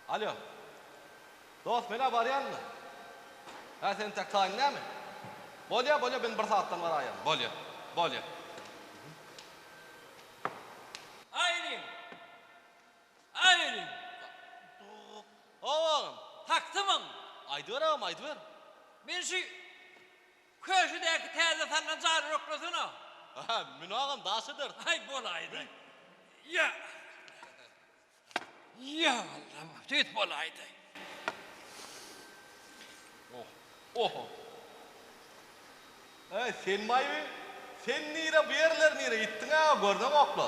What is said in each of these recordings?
Alýo. Dost, men-ä barýan-da. Hä, sen entäk taýyn dälmi? Bolýa, bolýa, men bir sagatdan baraýan. Bolýa, bolýa. Aýryň! Aýryň! Hawa, agam. Takdymyň? Aýdyber, agam, aýdyber. Men şu köşedäki täze salnan jaýlary oklasana. Hä, mün agam, daş ederis. Aý, bolaýdy. Ýa. Ýa Allam, tüýs bolaýdy. Oh, oho. Eý, sen maýby? Sen nire, bu ýerler nire? Ýitdiň-ä, görneňok-la.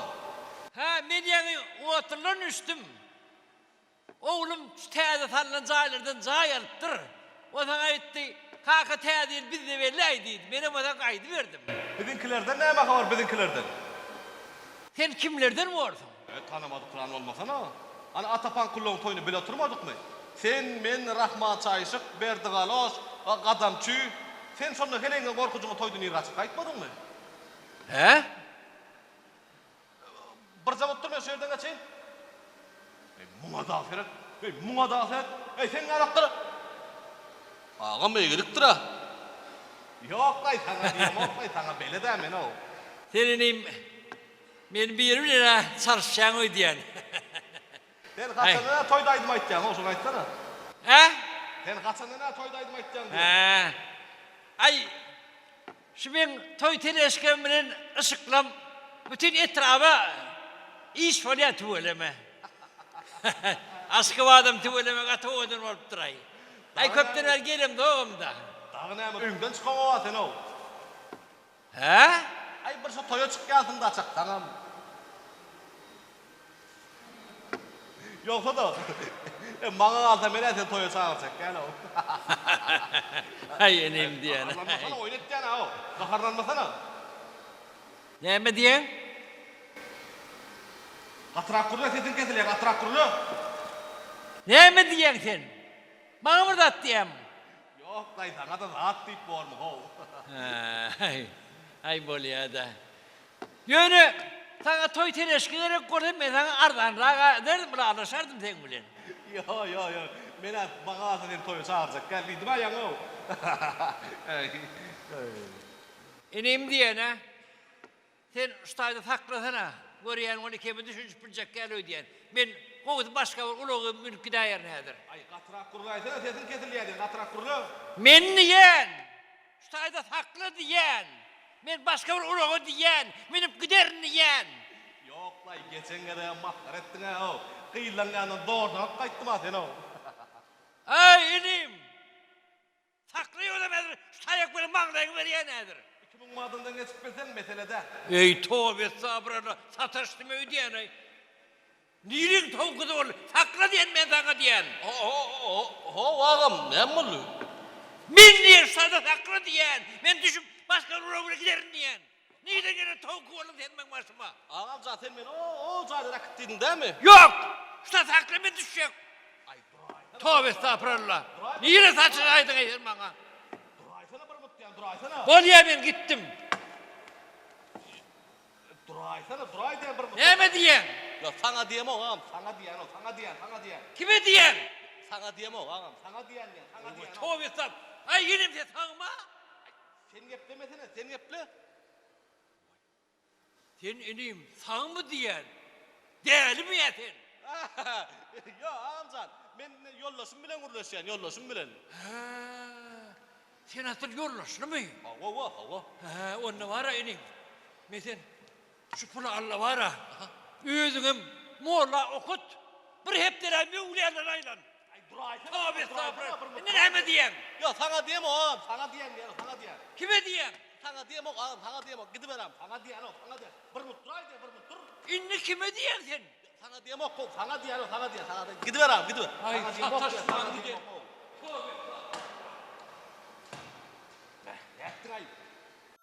Hä, men ýaňy otludan düşdüm. Oglum şu täze salnan jaýlardan jaý alypdyr. Onsoň aýtdy, Kaka, täze ýyl bizde belläý diýdi. Menem onsoň gaýdyberdim. Biziňkilerden näme habar, biziňkilerden? Sen kimlerden borsuň? E, tanamadyklan bolmasana. Ana, Ata Paňkullaň toýuny bile oturmadykmy? Sen, men, Rahman Çaýşyk, Berdi Galoş, Gadam Çüý. Sen şonda heleýiňden gorkujyňa toýdan ir gaçyp gaýtmadyňmy? Hä? Birje bolup dur, men şu ýerden geçeýin. Eý, muňa dagy seret. Eý, muňa dagy seret. Eý, sen närakdyr? Agam eýgilikdir-ä. Ýok-laý, saňa diýemok-laý, saňa belet-ä men-ow. Sen inim, meni biri bilen-ä çalyşýaň öýdýän. Sen haçandan-ä toýda aýdym aýtýaň-ow, şony aýtsana. Hä? Sen haçandan-ä toýda aýdym aýtýaň diýýän. Hä. Aý, Şu meň toý teležkam bilen yşyklam bütin etraba iş bolýar tüweleme. Aşgabadam tüweleme gaty owadan bolupdyraý. Aý köpden bäri gelemzogam-da. Dagy näme öýüňden çykaňoga sen-ow. Hä? Aý bir şu toýa çykýansyň-da çyksaňam. Ýogsa-da, e, maňa galsa men-ä seni toýa çagyrjak däl-ow. Aý, inim diýýän. Gaharlanmasana, oýun etýän-ä-ow. Gaharlanmasana. Näme diýýäň? Gatyrak gürle, sesiň kesilýär, gatyrak gürle. Näme diýýäň sen? Maňa bir zat diýýämiň? Ýok, daýy, saňa-da zat diýip bormy-how. Aý, aý bolýa-da. Ýöne saňa toý teleşki gerek bolsa men saňa arzanrak ederdim, ylalaşardym seň bilen. Ýo, ýo, ýo, men-ä maňa galsa seni toýa çagyrjak däl diýdim-ä ýaňy-ow. Inim diýen-ä, sen şu taýda saklasana, görýän ony keme düşünişip biljek däl öýdýän. Men gowusy başga bir ulaga münüp gidäýerin häzir. Aý, gatyrak gürläýsene, sesiň kesilýär diýen, gatyrak gürle. Men diýen, Şu taýda sakla diýýän. Men başga bir ulaga diýýän, münüp giderin diýýän. Ýok-laý, geçen gezegem masgara etdiň-ä-ow. Gyzlaň ýanyndan zordan alyp gaýtdym-a seni-ow. Äý, inim! Sakla ýolam häzir şu taýak bilen maňlaýyňy berýän häzir. 2000 manadyndan geçip bilseň, mesele däl. Eý, toba estagfuralla, sataşdym öýdýän-aý. Niriň towkuzy ol, sakla diýen men saňa diýen. How agam, näme boldy? Men diýen şada sakla diýen, men düşüp başga bir ulag bilen giderin diýen. Nirden gelen towky bolduň sen meň başyma? Agam jan sen meni o-o jaýdan äkit diýdiň dämi? Ýok! Şda sakla men düşjek. Aý duraýsana. Toba estagfuralla. Nire saçyraýdyň-eý sen maňa? Duraýsana bir mut diýen, duraýsana. Bolýa men gitdim. Duraýsana, duraý diýen bir Näme diýýäň? Ýok, saňa diýemok agam, saňa diýenok, saňa diýen, saňa diýen. Kime diýýäň? Saňa diýemok agam, saňa diýen diýen, saňa diýen. Toba etsem. Aý, inim sen sagma? Aý, sen geplemesene, sen geple. Sen inim sagmy diýýän? Dälimi ýa sen? Ýok, agam jan, men ýoldaşym bilen gürleşýän, ýoldaşym bilen. Hä, sen asyl ýoldaşlymy? Hawa, hawa. Hä, onda bar-a inim. Men sen şu puly al-da bar-a, özüňem molla okut, bir hepdeläp öwlüýalara aýlan. Aý, duraýsana, Toba duraýsana estagfurullah. bir Indi näme diýýäň? Ýok, saňa diýemok agam, saňa diýen diýen, saňa diýen. Kime diýýäň? Saňa diýemok agam, saňa diýemok, gidiberem, saňa diýenok, saňa diýen. Bir minut duraý diýen, bir minut dur. Indi kime diýýäň sen? Saňa diýemok, how, saňa diýenok, saňa diýen, saňa diýen. Gidiber agam, gidiber. Aý, Saňa diýemok diýen, saňa sataşman giden. diýemok, how. Toba.